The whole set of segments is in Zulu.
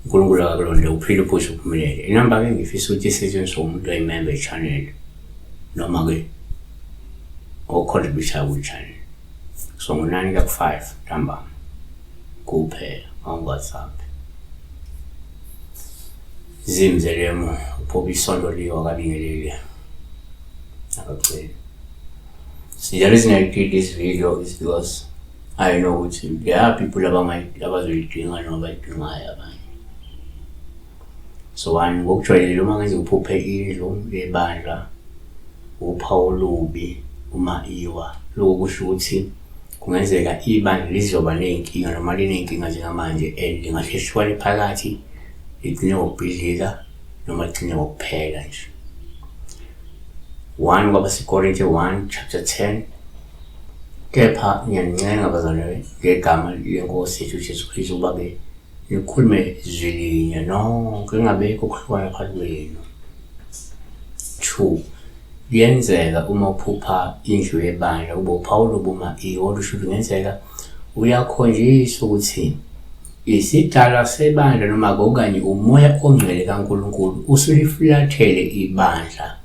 uNkulunkulu akakulonde uphile uphushe uphumelele. Inamba-ke ngifisa ukuthi isetshenziswe umuntu oyimember channel noma-ke o-contribute-ayo kwi-channel. So ngo-9 kuya ku-5 ntambama kuphela awungu-WhatsApp. Zimzelemo uphupha isonto liwa akabingeleli akaceli. So the reason I did this video is because I know ukuthi there are people abazoyidinga noma abayidingayo abanye. So one, ngokujwayelekile uma ngenza uphuphe indlu yebandla uphawu olubi uma iwa, lokho kusho ukuthi kungenzeka ibandla lizoba ney'nkinga noma liney'nkinga njengamanje and lingahle lihlukane phakathi ligcine ngokubhidlika noma ligcine ngokuphela nje. 1 kwabaseKorinte 1 chapter 10. Kepha ngiyanincenga bazalwane ngegama leNkosi yethu uJesu Kristu ukuba-ke nikhulume zwi linye nonke, kungabikho ukuhlukana phakathi kwenu. 2 kuyenzeka uma uphupha indlu yebandla ube uphawula ubuma iholo, usho ukuthi kungenzeka uyakhonjiswa ukuthi isidalwa sebandla noma okanye umoya ongcwele kaNkulunkulu usulifulathele ibandla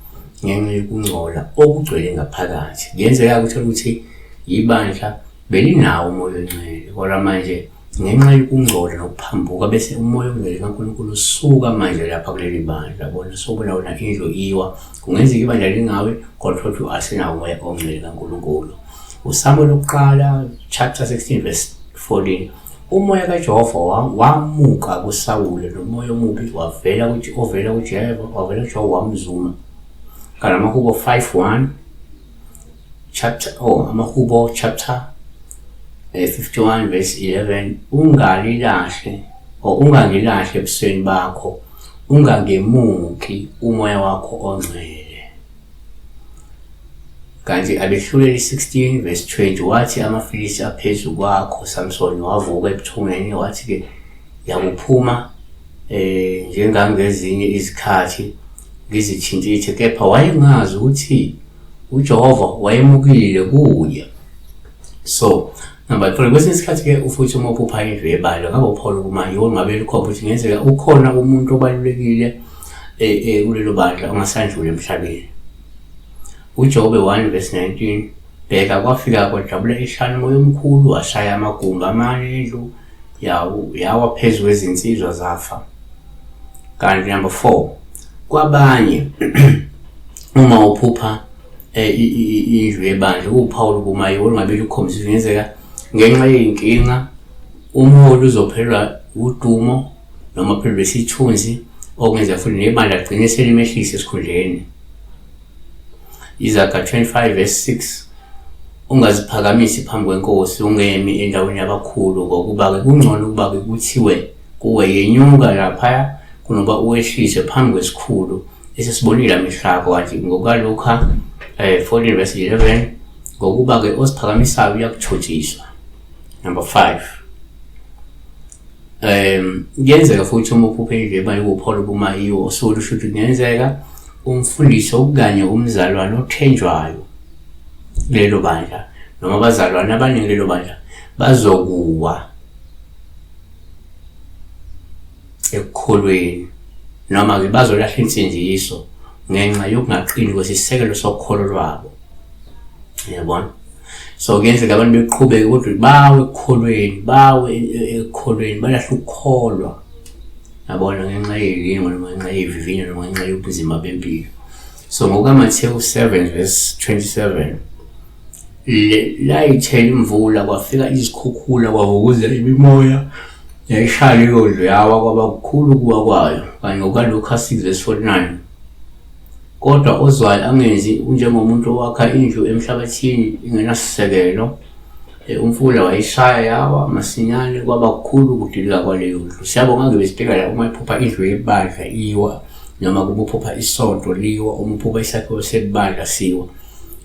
ngenxa yokungcola okugcwele ngaphakathi. Kuyenzeka ukuthi ukuthi ibandla belinawo umoya ongcwele, kodwa manje ngenxa yokungcola nokuphambuka bese umoya ongcwele kaNkulunkulu usuka manje lapha kuleli bandla. Bona sobona wona indlu iwa, kungenzeka ibandla lingawi kodwa futhi asenawo umoya ongcwele kaNkulunkulu. USamuel wokuqala chapter 16 verse 14, umoya kaJehova wamuka kuSawule nomoya omubi wavela ovela kuJehova wavela kuJehova wamzuma. Kanti amaHubo 5:1 chapter oh amaHubo chapter 51 verse 11, ungalilahle or ungangilahle ebusweni bakho, ungangemuki umoya wakho ongcwele. Kanti abehluleli 16 verse 20, wathi amaFilisti aphezu kwakho Samsoni, wavuka ebuthongweni wathi-ke yakuphuma njengangezinye izikhathi ngizithintithe, kepha wayengazi ukuthi uJehova wayemukile kuye. So number 3, kwesinye isikhathi-ke futhi uma uphupha indlu yebandla ngabe uphawula ukuma yiwo ngabe likhomba ukuthi kungenzeka ukhona umuntu obalulekile kulelo bandla ongasandlula emhlabeni. UJobe 1 verse 19, bheka kwafika kwajabula ihlane umoya omkhulu washaya amagumbi amane endlu yawa phezu kwezinsizwa zafa. Kanti number 4, kwabanye uma uphupha indlu yebandla kuwuphawu lokuma yiwo olungabe lukhombisa kungenzeka ngenxa yey'nkinga umholi uzophelelwa udumo noma aphelelwe isithunzi, okungenzeka futhi nebandla ligcine selimehlise esikhundleni. Izaga 25 verse 6, ungaziphakamisi phambi kwenkosi, ungemi endaweni yabakhulu, ngokuba-ke kungcono ukuba-ke kuthiwe kuwe yenyuka laphaya kunoba uwehliswe phambi kwesikhulu esesibonile amehlo akho. Kanti ngokukaLuka 14 verse 11, ngokuba-ke osiphakamisayo uyakuthotshiswa. Number 5, kuyenzeka futhi uma uphuphe indlu yebandla kuwuphawu lokuma yiwo osuke lusho ukuthi kungenzeka umfundisi okanye umzalwane othenjwayo kulelo bandla noma abazalwane abaningi kulelo bandla bazokuwa ekukholweni noma-ke bazolahla insindiso ngenxa yokungaqini kwesisekelo sokholo lwabo. Uyabona? So kuyenzeka abantu beqhubeke kodwa bawe ekukholweni, bawe ekukholweni, balahle ukukholwa. Yabona, ngenxa yezilingo noma ngenxa yevivinyo noma ngenxa yobunzima bempilo. So ngokukaMathewu 7 verse 27, layithela imvula kwafika izikhukhula kwavukuza imimoya yayishaya leyo ndlu yawa kwaba kukhulu ukuwa kwayo. Kanye ngokukaLuka 6 verse 49, kodwa ozwayo angenzi unjengomuntu owakha indlu emhlabathini ingenasisekelo, umfula wayishaya yawa masinyane kwaba kukhulu ukudilika kwaleyo ndlu. Siyabonga-ke besibheka la uma iphupha indlu yebandla iwa noma kuba uphupha isonto liwa, uma uphupha isakhiwo sebandla siwa.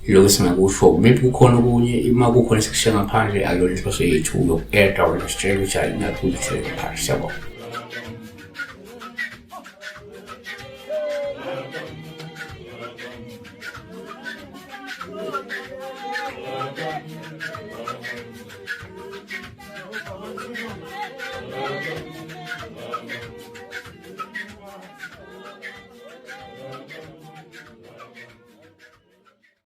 Lokho singakusho, maybe kukhona okunye, uma kukhona esikushiya ngaphandle akuyona inhloso yethu yoku-eda wena sitshela ukuthi hayi nakhu ngaphandle. Siyabonga.